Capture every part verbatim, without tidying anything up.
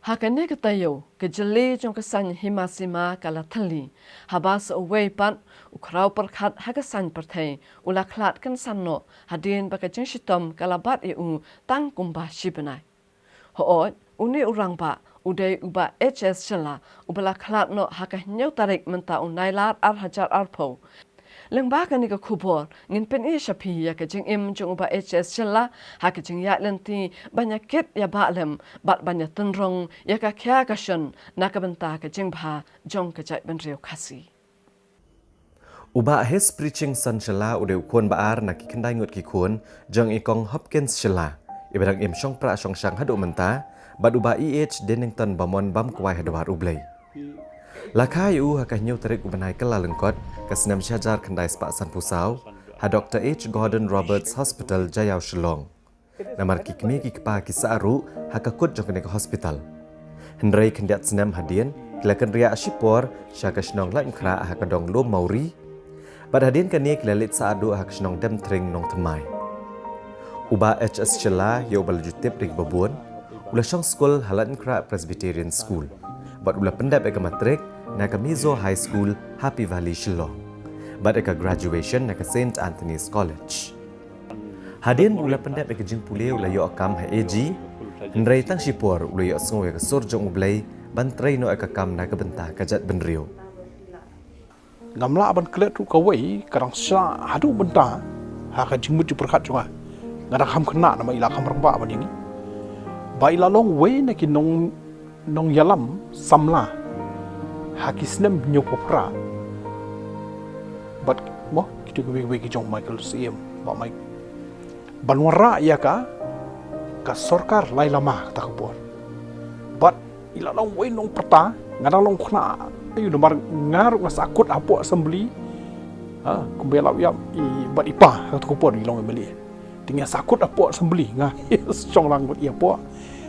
Ha kane ka taïew, ka jylli jong ka saiñ hima sima ka la thylli, haba sa uwei pat u khraw pyrkhat ha ka saiñ pyrthei u la khlad kynsan noh hadien ba ka jingshitom ka la bat ïa u tang kumba shi bnai. Hooid, une u rangbah u dei u Bah H S Shylla, uba la khlad noh ha ka hynñiew tarik mynta u Nailar ar hajar arphew. Lyngba kane ka khubor, ngin pyni sha phi ïa ka jingim jong u Bah H S Shylla ha ka jingïaid lynti ban ïa kit ïa bah lem bad ban ïa tynrong ïa ka khia ka shon na ka bynta ka jingbha jong ka jaitbynriew Khasi. U Bah Hesprichingson Shylla u dei u khun ba ar na ki khyndai ngut ki khun jong i Kong Hopkins Shylla, iba dang im shongpra shongshang haduh mynta, bad u Bah E H Dennington Bamon Bamkwai ha dwar U Blei. La kha ïa u ha ka hynñiew tarik u bnai Kyllalyngkot, ka snem shi hajar khyndai spah sanphew saw, ha Doctor H Gordon Roberts Hospital, Jaïaw, Shillong. Namar ki kmie ki kpa ki sah ruh ha ka kut jong kane ka hospital. Hynrei khyndiat snem hadien, ki la kynriah shipor sha ka shnong Laitumkhrah ha ka dong Lum Mawrie. Bad hadien kane ki la leit sah duh ha ka shnong Demthring, Nongthymmai. U Bah H S Shylla, ïa uba la ju tip da kiba bun, u la shong skul ha Laitumkhrah Presbyterian School. Bad u la pyndep ïa ka matrik na ka Mizo High School, Happy Valley, Shillong. Bad ïa ka graduation na ka Saint Anthony's College. Hadien ba u la pyndep ïa ka jingpule u la ïoh kam ha A G, hynrei tang shipor u la ïohsngew ïa ka sur jong U Blei ban trei noh ïa ka kam na ka bynta ka jaitbynriew. Ngam lah ban klet ruh kawei, ka dang sah haduh mynta ha ka jingmut jingpyrkhat jong nga. Nga dang kham khynnah namar i la kham rangbah ban ïa ngi. Ba i la long uwei na ki nong nongïalam samla ha ki snem hynñiewphew phra. Bad mo kito kiwei kiwei ki jong Michael Syiem, Bah Mike, ban wanrah ïa ka, ka sorkar Lai Lama kata ka por. Bad i la long uwei nongpyrta, nga dang long khynnah, aïu namar nga ruh nga sahkut hapoh assembly. Ha, kumba ïa la ïa i Bah Ipa kata ka por i long M L A. Te nga sahkut hapoh assembly, nga shong lang bad i hapoh.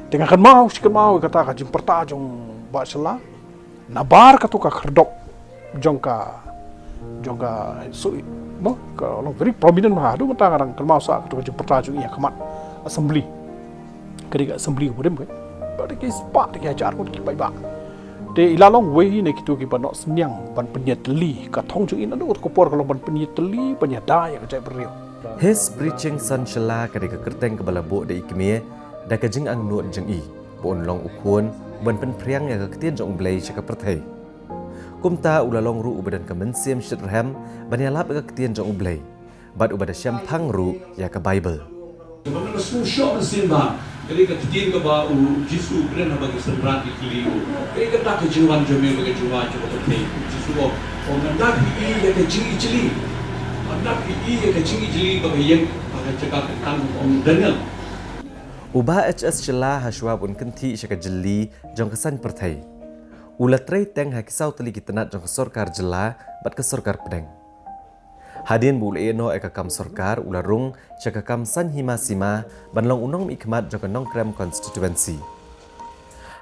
Te nga kynmaw shi kynmaw ïa kata ka jingpyrta jong Bah Shylla. Nabar kato ka khyrdop jong ka, jong ka, so, mo, ka long very prominent, ha haduh mynta nga dang kynmaw sah kato ka jingpyrta jong i ha khmat assembly. Ka dei ka assembly ka burim ka. Bad ki spah, ki hajar ngut ki paidbah. Te i la long uwei na kito kiba noh synñiang ban pynïatylli, ka thong jong i naduh kato ka por ka long ban pynïatylli, ban ïada ïa ka jaitbynriew. Hesprichingson Shylla ka dei ka kyrteng kaba la buh da i kmie da ka jingangnud jong i ba un long u khun uban pynphriang ïa ka ktien jong U Blei sha ka pyrthei. Kumta u la long ruh uba don ka mynsiem shitrhem ban ïalap ïa ka ktien jong U Blei, bad uba da shemphang ruh ïa ka Baibl. Kaba nga sngewshoh mynsiem bha ka dei ka ktien kaba u Jisu u kren haba ki synran ki kylli u, kaei kata ka jingwan jong me bad ka jingwan jong ka pyrthei? U Jisu u ong, ym dap phi ïohi ïa ka jingijli, ym dap phi ïohi ïa ka jingijli ba ka ïeng ha ka jaka ka kyrteng, ong Daniel. U Bah H S Shylla, hashwa ba un kynthih sha ka jylli jong ka saiñ pyrthei, u la trei teng ha ki saw tylli ki tnat jong ka sorkar jylla bad ka sorkar pdeng. Hadien ba u la ïeh noh ïa ka kam sorkar, u la rung sha ka kam saiñ hima sima ban long u nongmihkhmat jong ka Nongkrem constituency.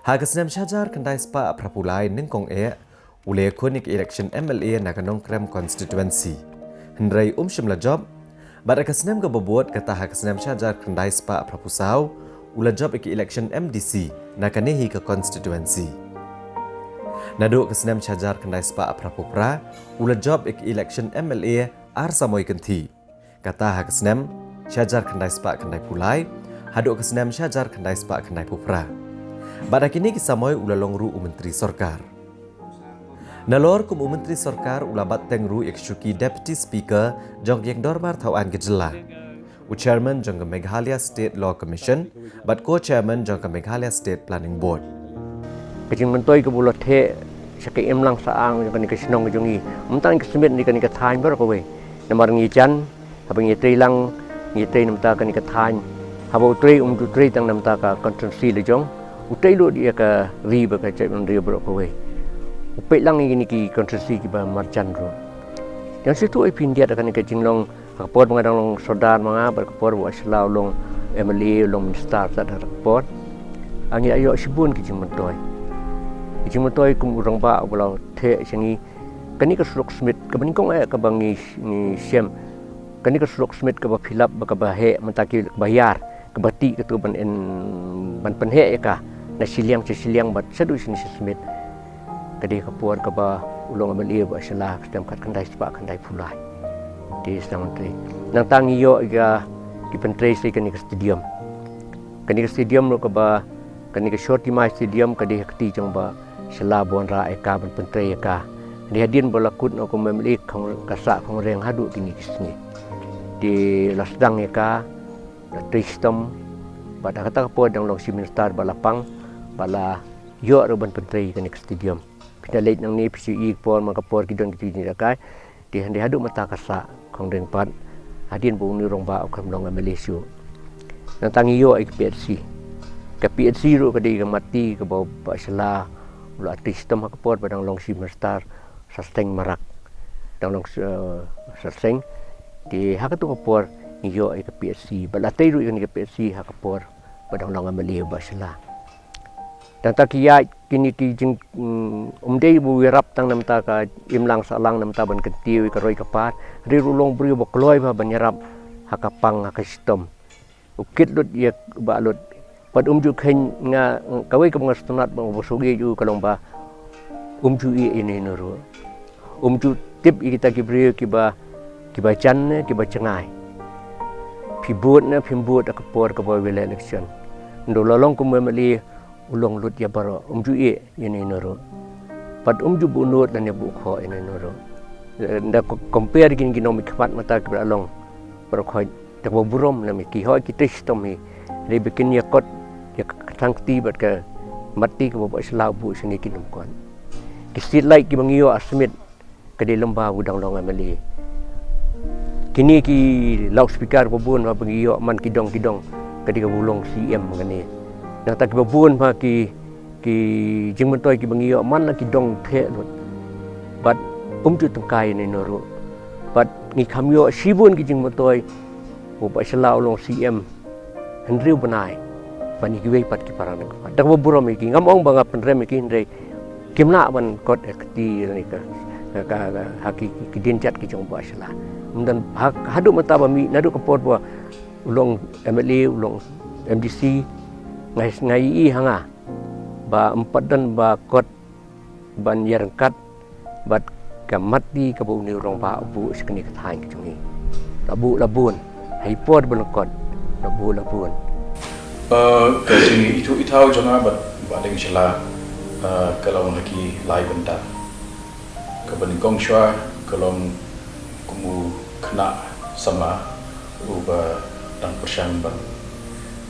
Ha ka snem shi hajar khyndai spah phraphew lai, nyngkong eh, u la ïakhun ïa ka election M L A na ka Nongkrem constituency. Hynrei um shym la jop. Bad ha ka snem kaba bud, kata ha ka snem shi hajar khyndai spah phraphew saw, u la jop ïa ka election M D C na kane hi ka constituency. Naduh ka snem shi hajar khyndai spah phraphew phra, u la jop ïa ka election M L A ar samoi kynthih. Kata ha ka snem shi hajar khyndai spah khyndaiphew lai haduh ka snem shi hajar khyndai spah khyndaiphew phra. Bad ha kine ki samoi u la long ruh u myntri sorkar. Nalor kum u myntri sorkar, u la bat teng ruh ïa ka shuki Deputy Speaker jong ka ïing dorbar thaw aiñ ka jylla, u Chairman jong ka Meghalaya State Law Commission bad ko-Chairman jong ka Meghalaya State Planning Board. Ka jingmyntoi kaba u la theh sha ka imlang sahang jong kane ka shnong ka jong ngi, mynta ngi ka submit na kane ka thaiñ baroh kawei. Namar ngi jan, haba ngi trei lang, ngi trei na bynta kane ka thaiñ. Haba u trei um ju trei tang na bynta ka constituency la jong, u trei lut ïa ka ri bad ka jaitbynriew baroh kawei. U peit lang ïa kine ki constituency kiba marjan ruh. Ïa shuh ïa phi, yndiat kane ka jinglong, ha ka por ba nga dang long sordar ma nga, bad ka por ba u Shylla u long M L A, u long minister, tat ha ka por, ngi la ïoh shibun ki jingmyntoi. Ki jingmyntoi kum u rangbah uba la theh sha ngi, kane ka surok smit kaba nyngkong eh kaba ngi, ngi shem. Kane ka surok smit kaba phi lap ba kaba heh, mynta ki kaba hiar, kaba tih kato ban en, ban pynheh ïa ka. na shiliang sha shiliang bad shaduh shane sha Smit. Ka dei ka por kaba u long M L A ba shylla ka snem khatkhyndai spah khyndaiphew lai. Te sdang trei. Nangta ngi ïoh ïa ki pyntrei sa ïa kane ka stadium. Kane ka stadium ruh kaba, kane ka Short Teemein Stadium ka dei ha ka kti jong ba shylla ba wanrah ïa ka ban pyntrei ïa ka. Dei hadien ba la kut noh kum M L A ka sah kong reng haduh kine ki sngi. Te la sdang ïa ka, la trei shitom, bad ha kata ka por dang long Chief Minister ba la pang, ba la ïoh ruh ban pyntrei ïa kane ka stadium. Phi da leit nangne phi shu i ka por ma ka por ki don ki jingïalehkai. Te hynrei haduh mynta ka sah kong reng pat. Hadien ba une u rangbah u khlem long M L A shuh. Nangta ngi ïoh ïa ka P H C. Ka P H C ruh ka dei ka matti kaba ba shylla u la trei shitom ha ka por ba dang long Chief Minister Sar Seng Marak. Dang long, eh, Sar Seng. Te ha katu ka por ngi ïoh ïa ka P H C. Bad la trei ruh ïa kane ka P H C ha ka por ba dang long M L A ba shylla. Nangta ki ïaid kine ki jing, mm, um dei ba u ïarap tang namar ka imlang sahlang namar ban kyntiew ïa ka roi ka par. Hynrei ruh u long briew ba kloi bha ban ïarap ha ka pang ha ka shitom. U kit lut ïa u bah lut. Bad um ju kheiñ, nga, kawei kaba nga sngewtynnat ba u ba shu ïeit u ka long ba um ju ïeh ïa une une ruh. Um ju tip ïa kita ki briew kiba, kiba jan ne kiba jngai. Phi bud ne phim bud ha ka por kaba ïaleh election. Hynrei la long kum M L A u long lut ïa baroh, um ju ïeh ïa une une ruh. Bad um ju buh nud lane buh khoh ïa une une ruh. Eh, nda ko-, compare ïa kine ki nongmihkhmat mynta kiba la long baroh khoit, da kaba burom lane ki hoi ki trei shitom hi. Hynrei ba kin ïa kot ïa ka kyrteng kti bad ka matti kaba ba shylla u buh sha kine ki nongmihkhmat. Ki street light kiba ngi ïoh ha Smit ka dei lem bad u dang long M L A. Kine ki loudspeaker ba bun ba ngi ïoh man ki dong ki dong ka dei kaba u long C M kane. Nangta kiba bun ba ki, ki jingmyntoi kiba ngi ïoh man la ki dong theh lut. Bad um ju tyngkai ïa une une ruh. Bad ngi kham ïoh shibun ki jingmyntoi u ba shylla u long C M. Hynriew bnai. Ban ïa kiwei pat ki para nang ka pat. Da kaba burom ïa ki, ngam ong ba nga pynrem ïa ki hynrei kim lah ban kot ha ka kti ne ka, ka, ka, ka, ha ki, ki, ki dienjat ki jong ba shylla. Ym don ha, haduh mynta ba mih, naduh ka por ba u long M L A, u long M D C, nga, nga ïohi ha nga ba ym pat don ba kot ban ïaryngkat bad ka matti kaba une u rangbah u buh sha kane ka thaiñ ka jong ngi. La buh la bun. Ha i por ba lyngkot la buh la bun. Eh, ka jingithuh ithaw jong nga bad Bah Deng Shylla, eh, ka long ha ki lai bynta. Kaba nyngkong shuwa ka long kum u khynnah samla uba dang pyrshang ban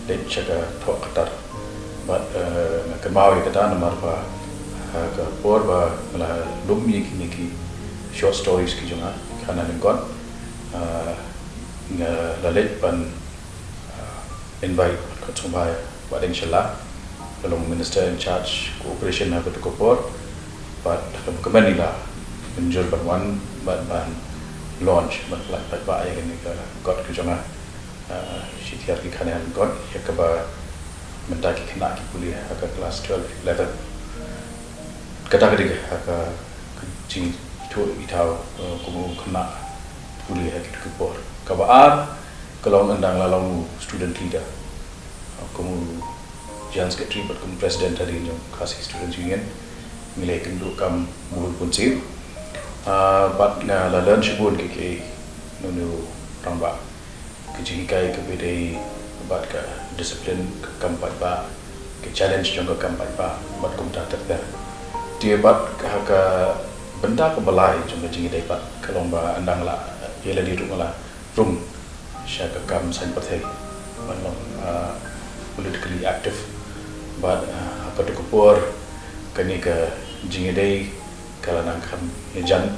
leit sha ka thoh ka tar. Bad, eh, nga kynmaw ïa kata namar ba, eh, ka por ba nga la lum ïa kine ki short stories ki jong nga, ki khana lyngkot, eh, nga la leit ban, eh, invite bad ka sngewbha ïa Bah Deng Shylla, ka long Minister in charge cooperation ha katu ka por, bad ka kmen ïa nga mynjur ban wan bad ban launch, ban pyllait paidbah ïa kane ka kot ka jong nga. Ah, shi thiar ki khana lyngkot ïa kaba mynta ki khynnah ki pule ha ka class twelve, eleven. Kata ka dei ha ka, ka jingithuh ithaw, eh, kum u khynnah pule ha kitu ki por. Kaba ar ka long ynda nga la long u student leader, eh, kum u General Secretary bad kum u President hadien jong Khasi Students Union. Ngi la ïakynduh kam bun bun sien. Ah, bad nga la learn shibun kiei kiei na une u rangbah. Ka jinghikai kaba dei bad ka discipline ka kam paidbah, ka challenge jong ka kam paidbah, bad kumta ter ter. Te bad ha ka bynta kaba lai jong ka jingïadei pat ka long ba ynda nga la ïalade ruh nga la rung sha ka kam saiñ pyrthei ban long, ah, politically active. Bad, ah, ha katu ka por kane ka jingïadei ka la nang kham ïajan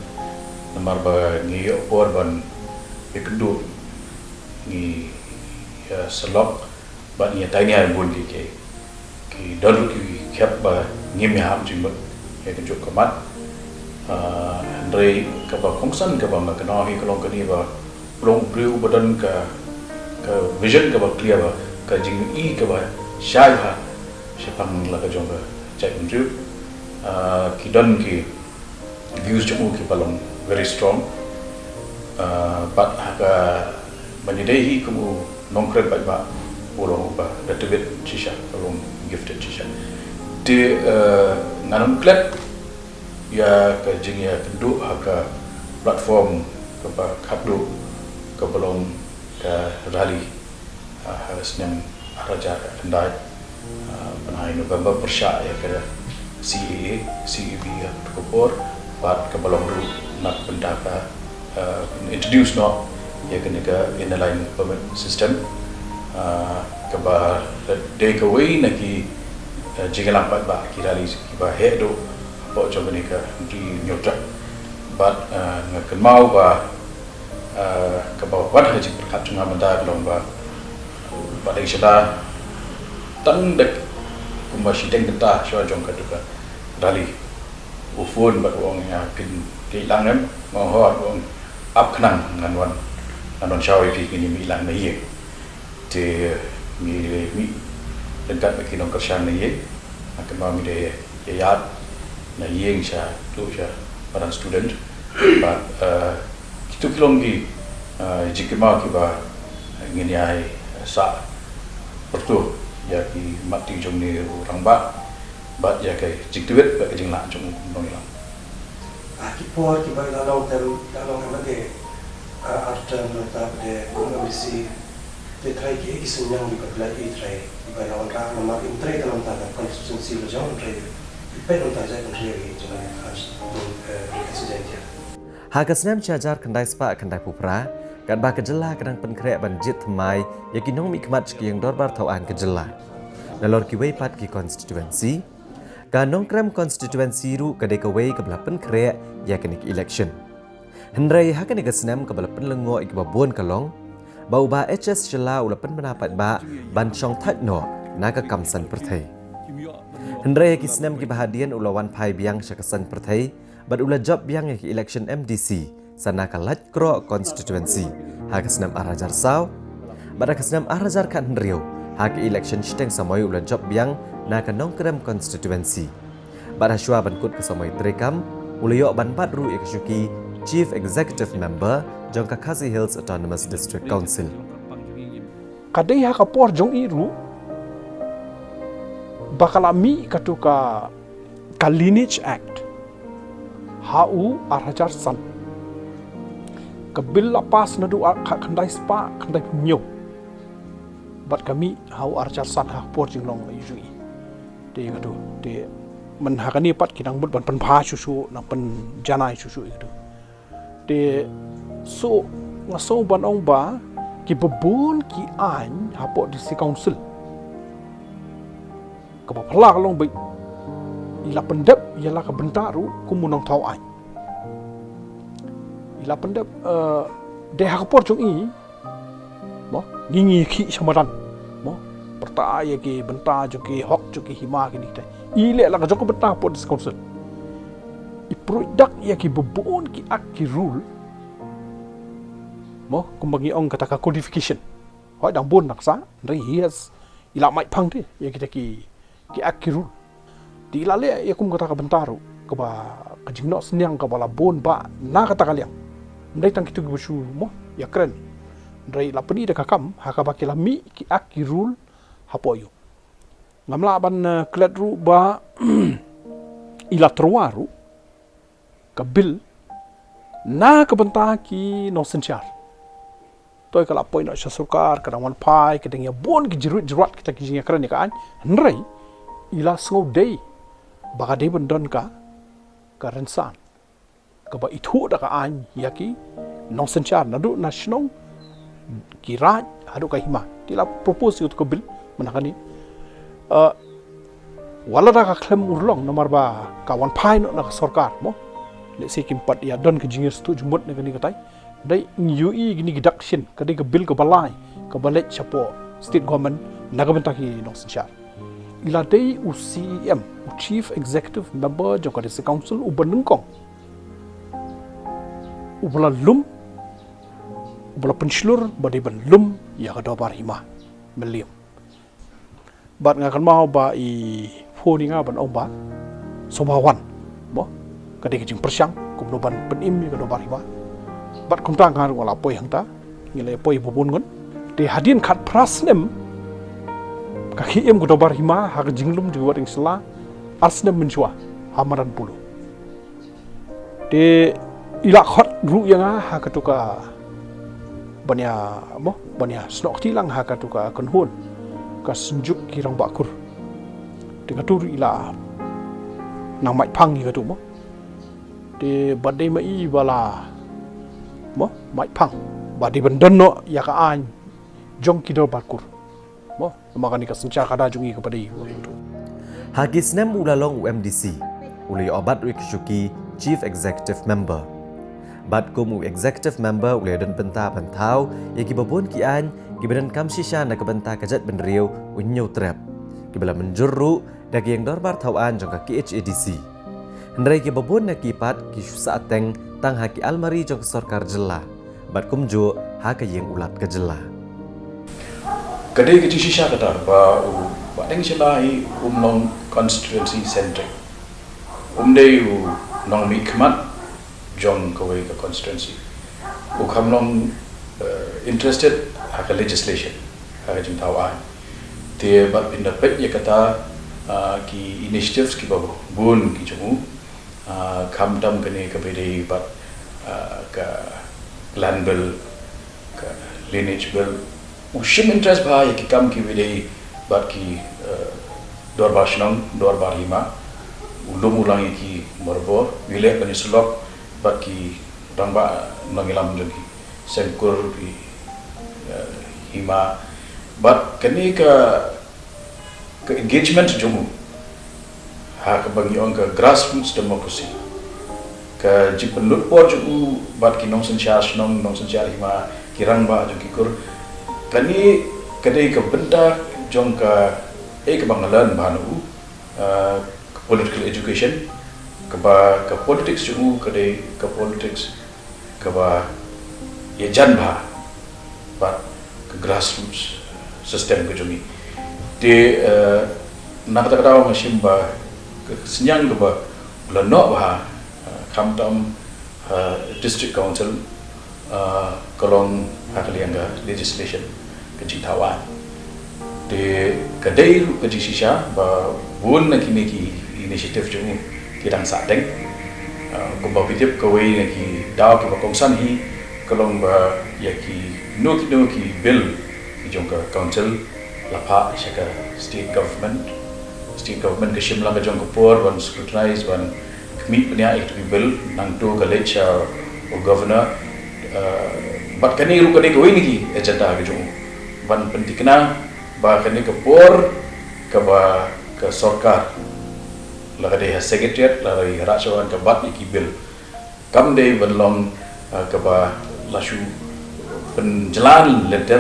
namar ba ngi ïoh por ban ïakynduh, ngi, eh, ïasyllok bad ngi ïatai nia bun kiei kiei. Ki don ruh ki khep ba ngim ïahap jingmut ïa kajuh ka mat. Ah, hynrei kaba kongsan kaba nga kynmaw hi ka long kane ba u long u briew ba don ka, ka vision kaba clear, ba ka jingïohi kaba shai bha shaphang la ka jong ka jaitbynriew. Ah, ki don ki views jong u kiba long very strong. Ah, bad ha kaba ïadei hi kum u nongkren paidbah u long uba da tbit shisha, u long gifted shisha. Te, eh, ngan ym klet ïa ka jingïakynduh ha ka platform kaba khatduh kaba long ka rally, ah, ha snem ar hajar khyndai, ah, bnai November pyrshah ïa ka C A A, C A B ha kato ka por, bad kaba long ruh na ka bynta ka, ah, introduce noh ïa kane ka Inner Line Permit System, ah, kaba dei kawei na ki, ah, jingïalang paidbah, ki rally kiba heh duh hapoh jong kane ka Ri Hynñiewtrep. Bad, ah, nga kynmaw ba, ah, kaba wan ha ka jingpyrkhat jong nga mynta ka long ba, ba dei shisha tang dei kumba shiteng kynta shuwa jong kato ka rally, u phone bad u ong ïa nga, phin ïaid lang em? Nga ong hooid. U ong ap khnang, ngan wan, ngan wan shaw ïa phi, ngin ïa mih lang na ïing. Te ngi mih ryngkat bad ki nongkyrshan na ïing. Nga kynmaw ngi dei ïaid na ïing sha, tu sha madan student. Bad, eh, kito ki long ki, eh, jingkynmaw kiba ngin ïai sah pyrthuh ïa ki mat ti jong une u rangbah bad ïa ka jingtbit bad ka jinglah jong u nongïalam. Ha ki por kiba la long term, la long M L A, ah, ar term, nangta pat de kum M D C, te trai ki, ki synñiang kiba phi la ïohi trai kiba la wanrah namar ym trei te nangta ka constituency la jong, trai ki peit nangta jait kynriew ki jong ka, eh, constituency. Ha ka snem shi hajar khyndai spah khyndaiphew phra, katba ka jylla ka dang pynkhreh ban jied thymmai ïa ki nongmihkhmat sha ki ïing dorbar thaw aiñ ka jylla, nalor kiwei pat ki constituency, ka Nongkrem constituency ruh ka dei kawei kaba la pynkhreh ïa kane ka election. Hynrei ha kane ka snem kaba la pynlyngngoh ïa kiba bun ka long ba u Bah H S Shylla u la pynbna paidbah ban shongthait noh na ka kam saiñ pyrthei. Hynrei ha ki snem kiba hadien u la wan phai biang sha ka saiñ pyrthei bad u la jop biang ïa ka election M D C sa na ka Laitkroh constituency ha ka snem ar hajar saw, bad ha ka snem ar hajar khathynriew ha ka election shiteng samoi u la jop biang na ka Nongkrem constituency. Bad ha shuwa ban kut ka samoi treikam, u la ïoh ban bat ruh ïa ka shuki Chief Executive Member jong ka Khasi Hills Autonomous District Council. Ka dei ha ka por jong i ruh ba ka la mih kato ka, ka Lineage Act ha u ar hajar san. Ka bill la pass naduh ar kha khyndai spah khyndaiphew hynñiew. Bad ka mih ha u ar hajar san ha ka por jinglong la ïohi. Te ïa katu, te mynta ha kane pat ki nang mut ban pynbha shuh shuh, nang pynjanai shuh shuh ïa katu. Te so nga sngew ban ong ba kiba bun ki aiñ hapoh District Council kaba phylla ka long ba i la pyndep ïa la ka bynta ruh kum u nongthaw aiñ. I la pyndep, eh, dei ha ka por jong i, mo, ngi ngi khih sha madan, mo, pyrta ïa ki bynta jong ki, hok jong ki, hima kine kitai. I leh la ka jong ka bynta hapoh District Council. I pruid dak ïa kiba bun ki act ki rule, mo, kumba ngi ong kata ka codification. Hooid dang bun nang sah, hynrei hi has, i la mait phang te ïa kita ki, ki act ki rule. Te i la leh ïa kum kata ka bynta ruh kaba, ka jingnoh synñiang kaba la bun bha na kata ka liang. Ym dei tang kito kiba shu, mo, ïakren, hynrei i la pyni da ka kam ha kaba ki la mih ki act ki rule hapoh ïew. Ngam lah ban, eh, klet ruh ba i la tyrwa ruh ka bill na ka bynta ki nongsynshar. Toi ka la poi noh sha sorkar, ka dang wan phai, ka dang ïa bun ki jingruit jingruat kita ki jingïakren ïa ka aiñ, hynrei i la sngew dei ba ka dei ban don ka, ka rynsan kaba ithuh da ka aiñ ïa ki nongsynshar naduh na shnong, ki raid haduh ka hima. Te i la propose ïa uto ka bill mynta kane. Eh, wat la da ka khlem urlong namar ba ka wan phai noh na ka sorkar, mo. Lehse kim pat ïa don ka jingïasngewthuh jingmut na kane katai. Dei ngi ïohi kine ki dak shin, ka dei ka bill kaba lai kaba leit shapoh state government na ka bynta ki nongsynshar. I la dei u C E M, u Chief Executive Member jong ka District Council, uba nyngkong uba la lum, uba la pynshlur ba dei ban lum ïa ka dorbar hima, Mylliem. Bad nga kynmaw ba i phone ïa nga ban ong ba sngewbha wan, mo, ka dei ka jingpyrshang kumno ban pynim ïa ka dorbar hima. Bad kumta nga ruh nga la poi hangta, ngi la poi ba bun ngut. Te hadien khatphra snem ka khie im ka dorbar hima ha ka jinglum jong i Wat Dieng Shylla, Ar snem mynshuwa ha madan Polo. Te i la khot ruh ïa nga ha katu ka ban ïa mo ban ïa snoh kti lang ha katu ka kynhun ka Synjuk ki Rangbah Kur. Te katu ruh i la nang mait phang ïa katu mo. Te ba dei ma i ba la mo mait phang ba dei ban don noh ïa ka aiñ jong ki Dorbar Kur. Mo, namar kane ka synshar khadar jong i ka ba dei. Ha ki snem u la long u M D C, u la ïoh bat ruh ïa ka shuki Chief Executive Member. Bad kum u Executive Member u la ïadon bynta ban thaw ïa ki ba bun ki aiñ ki ba donkam shisha na ka bynta ka jaitbynriew u Hynñiewtrep, ki ba la mynjur ruh da ki ïing dorbar thaw aiñ jong ka K H A D C. Hynrei ki ba bun na ki pat ki shu sah teng tang ha ki almari jong ka sorkar jylla bad kumjuh ha ka ïing u Lat ka jylla. Ka dei ka jingshisha kata ba u Bah Deng Shylla hi um long constituency centric. Um dei u nongmihkhmat jong kawei ka constituency. U kham long, eh, interested ha ka legislation, ha ka jingthaw aiñ. Te bad phin da peit ïa kata, ah, ki initiatives ki ba bun ki jong u, ah, khamtam kane ka ba dei bad, ah, ka Land Bill, ka Lineage Bill. U shim interest bha ïa ki kam ki ba dei bad ki, eh, dorbar shnong, dorbar hima. U lum u lang ïa ki morbor, u leh ban ïasyllok bad ki rangbah nongïalam jong ki seng kur, ki, eh, hima. Bad kane ka, ka engagement jong u ha kaba ngi ong ka grassroots democracy, ka jingpynlut por jong u bad ki nongsynshar shnong, nongsynshar hima, ki rangbah jong ki kur. Kane ka dei ka bynta jong kaei kaba nga learn bha na u, ah, ka political education, kaba ka politics jong u ka dei ka politics kaba ïajan bha bad ka grassroots system ka jong ngi. Te, eh, na kata ka daw nga shim ba ka synñiang kaba la noh bha, eh, khamtam, eh, district council, eh, ka long ha ka liang ka legislation, ka jingthaw aiñ. Te ka dei ruh ka jingshisha ba bun na kine ki initiative jong u ki dang sah teng. Ah, kumba phi tip kawei na ki daw kiba kongsan hi ka long ba ïa kino kino ki bill ki jong ka council la phah sha ka state government. State government ka shim lang ka jong ka por ban scrutinize, ban khmih bniah ïa kitu ki bill, nangta ka leit sha u governor. Ah, bad kane ruh ka dei kawei na ki agenda ka jong u ban pynthikna ba kane ka por kaba ka sorkar, la ka dei ha secretariat, la ka dei ha Raj Bhavan, ka bat ïa ki bill, kam dei ban long, ah, kaba la shu pynjlan lynter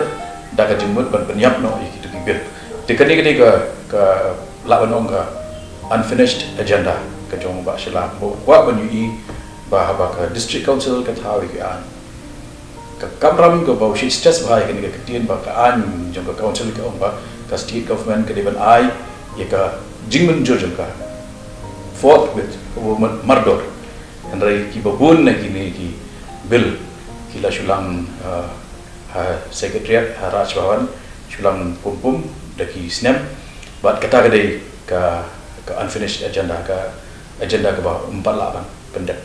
da ka jingmut ban pynïap noh ïa kitu ki bill. Te kane ka dei ka, ka lah ban ong ka unfinished agenda ka jong u Bah Shylla, ba u kwah ban ïohi ba haba ka district council ka thaw ïa ki aiñ, ka kamram kaba u shu stress bha ïa kane ka ktien ba ka aiñ jong ka council ka ong ba ka state government ka dei ban ai ïa ka jingmynjur jong ka forthwith, kaba mar-, mardor. Hynrei kiba bun na kine ki bill ki la shu lang, ah, ha secretariat, ha Raj Bhavan, shu lang pum pum da ki snem. Bad kata ka dei ka, ka unfinished agenda, ka agenda kaba ym pat lah ban pyndep.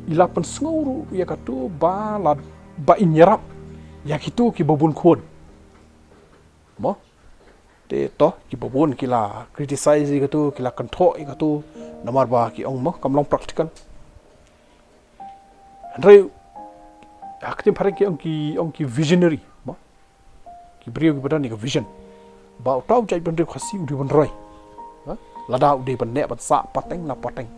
I la pynsngew ruh ïa katu ba la, ba in ïarap ïa kitu kiba bun khun. Mo? Te to, kiba bun ki la criticize ïa katu, ki la kynthoh ïa katu, namar ba ki ong mo kam long practical. Hynrei ha ka ktien phareng ki ong ki, ong ki visionary, mo? Ki briew kiba don ïa ka vision ba uta u jaitbynriew Khasi u dei ban roi, ha? Lada u dei ban neh ban sah pateng na pateng.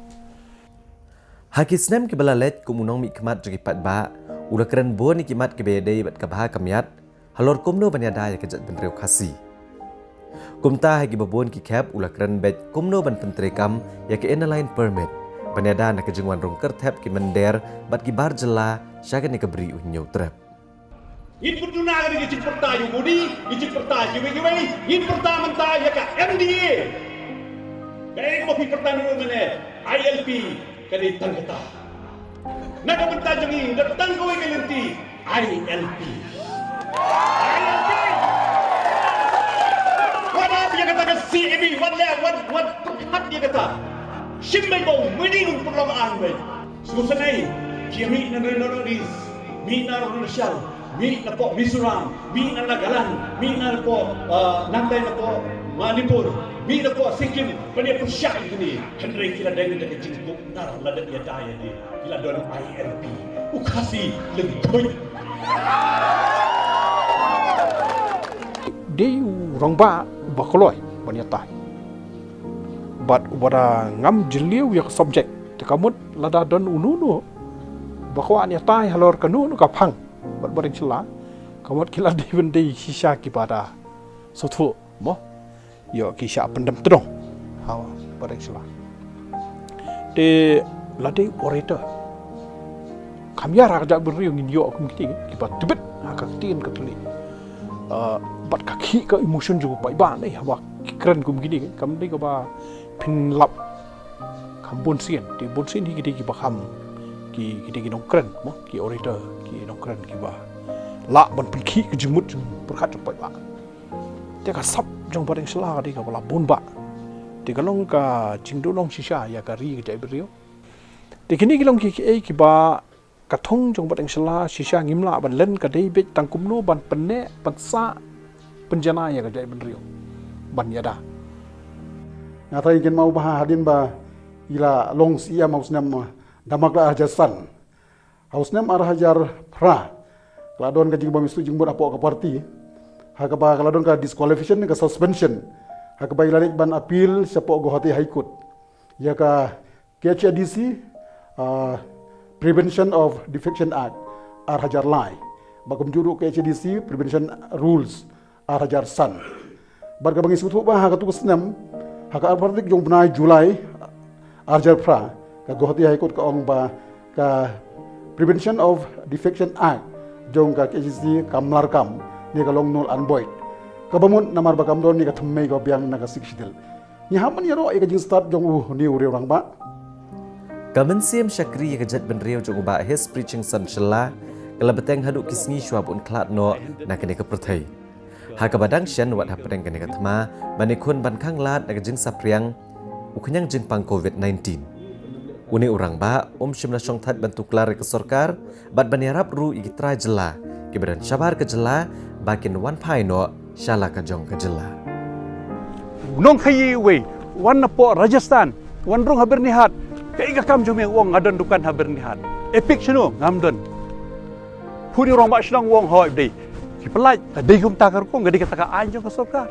Ha ki snem kiba la leit kum u nongmihkhmat jong ki paidbah, u la kren bun ïa ki mat kiba ïadei bad ka bha ka miat halor kumno ban ïada ïa ka jaitbynriew Khasi. Kumta ha kiba bun ki khep u la kren beit kumno ban pyntreikam ïa ka Inner Line Permit ban ïada na ka jingwan rung kyrthep ki mynder bad ki bar jylla sha kane ka bri u Hynñiewtrep. Ngin pynduna ka dei ka jingpyrta jong u Modi, ka jingpyrta kiwei kiwei, ngin pyrta mynta ïa ka M D A. Kaei kaba phi pyrta mynne, I L P, ka dei tang kata. Na ka bynta jong ngi, na tang kawei ka lynti, I L P. I L P. Wada Ïa kata ka C A B, wat leh, wat, wat pyrkhat ïa kata. Shim beit ba u Modi un pynlong aiñ beit. Sngewsynei, ki mih na North East, mih na Arunachal, mih na poh Mizoram, mih na Nagaland, mih na poh, uh, nangtai na poh Manipur, mih na poh Sikkim, ban ïa pyrshah ïa kine, hynrei ki la deng da ka jingkup nar la dep ïada ïa de, ki la don I L P, u Khasi lyngkhuid. Dei u rangbah uba kloi ban ïatai. Bad uba da ngam jylliew ïa ka subject. Te ka mut lada don uno uno uba kwah ban ïatai halor kano kano ka phang bad Bahdeng Shylla, ka mut ki la dei ban dei shisha kiba da sngewthuh mo. Ïoh ki shah pyndem tnong ha Bahdeng Shylla. Te la dei orator. Kam ïa ra ka jaitbynriew ngin ïoh kum kine kiba tbit ha ka ktien ka thylliej. Ah, bad ka khih ka emotion jong u paidbah ne haba ki kren kum kine, kam dei kaba phin lap kham bun sien. Te bun sien hi ki dei kiba kham, ki, ki dei ki nongkren mo, ki orator, ki nongkren kiba lah ban pynkhih ka jingmut jingpyrkhat jong u paidbah. Te ka sap jong Bahdeng Shylla ka dei kaba la bun bha. Te ka long ka jingduhnong shisha ïa ka ri ka jaitbynriew. Te kine ki long ki, kiei kiba ka thong jong Bahdeng Shylla shisha ngim lah ban len, ka dei beit tang kumno ban pynneh, pynsah, pynjanai ïa ka jaitbynriew ban ïada. Nga tharai ngin kynmaw ba hadien ba i la long C E M ha u snem, uh, Dhamaka ar hajar san. Ha u snem ar hajar phra ka la don ka jingbym ïasuk jingmut hapoh ka party, ha kaba ka la don ka disqualification, ka suspension, ha kaba i la leit ban appeal shapoh Guwahati High Court ïa ka K H A D C, uh, Prevention of Defection Act ar hajar lai, bad kumjuh ruh K H A D C Prevention Rules ar hajar san. Bad kaba ngi sngewthuh ba ha katei ka snem, ha ka arphew tarik jong u bnai July ar hajar phra, ka Guwahati High Court ka ong ba ka Prevention of Defection Act jong ka K H A D C kam lah kam, ne ka long null and void. Kaba mut namar ba kam don ïa ka thymmei kaba biang na ka Sixth Schedule. Ngi hap ban ïaroh ïa ka jingstad jong une u riew rangbah. Ka mynsiem shakri ïa ka jaitbynriew jong u Bah Hespriet Shingson Shylla ka la bteng haduh ki sngi shuwa ba un khlad noh na kane ka pyrthei. Ha kaba dang shen wat hapdeng kane ka thma ban ïakhun ban khanglad na ka jingsaphriang u khñiang jingpang covid nineteen. Une u rangbah um shym la shongthait ban tuklar ïa ka sorkar bad ban ïarap ruh ïa ki trai jylla kiba don shabar ka jylla ba kin wan phai noh sha la ka jong ka jylla. U nongkhaïi uwei wan napoh Rajasthan, wan rung ha Byrnihat, kaei ka kam jong me? U ong nga don dukan ha Byrnihat. Epic shano? Ngam don. Phone ïa u rangbah shnong, u ong hooid dei. Ki pyllait, ka dei kumta ka rukom, ka dei kata ka aiñ jong ka sorkar.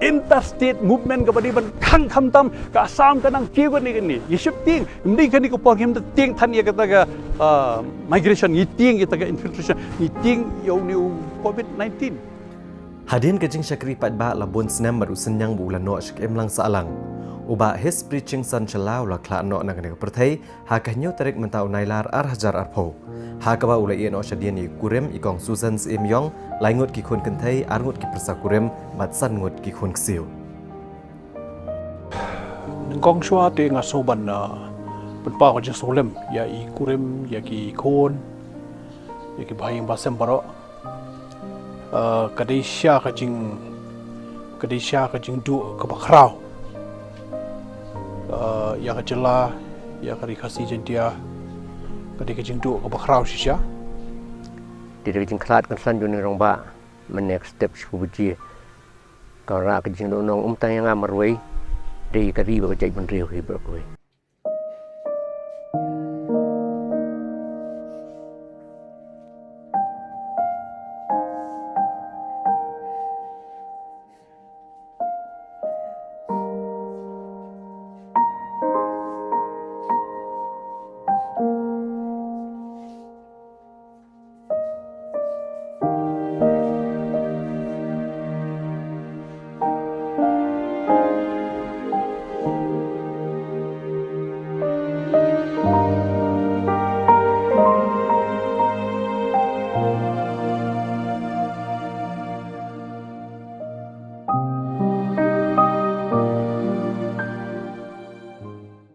Interstate movement kaba dei ban khang khamtam, ka Assam ka nang kiew kane kane. Ngi shym tieng, ym dei kane ka por ngim da tieng than ïa kata ka, ah, migration, ngi tieng ïa kata ka infiltration, ngi tieng ïa une u covid nineteen. Hadien ka jingshakri paidbah la bun snem bad u synñiang ba u la noh sha ka imlang sahlang, u Bah Hespriet Shingson Shylla u la khlad noh na kane ka pyrthei ha ka hynñiew tarik mynta u Nailar ar hajar arphew, ha kaba u la ïeh noh shadien ïa i kurim i Kong Susan Syiem Iong, lai ngut ki khun kynthei, ar ngut ki pyrsa kurim bad san ngut ki khun ksiew. Nyngkong shuwa te nga sngew ban, uh, pynpaw ka jingsngewlem ïa i kurim, ïa ki khun, ïa ki bahaïing bahasem baroh. Uh, ka dei shisha ka jing, ka dei shisha ka jingduh kaba khraw. Uh, ïa ka jylla, ïa ka Ri Khasi Jaiñtia, ka dei ka jingduh kaba khraw shisha. Te da ka jingkhlad kynsan jong une u rangbah mynne ka step shi baje, ka wanrah ka jingduhnong ym tang ïa nga marwei, dei ka ri bad ka jaitbynriew hi baroh kawei.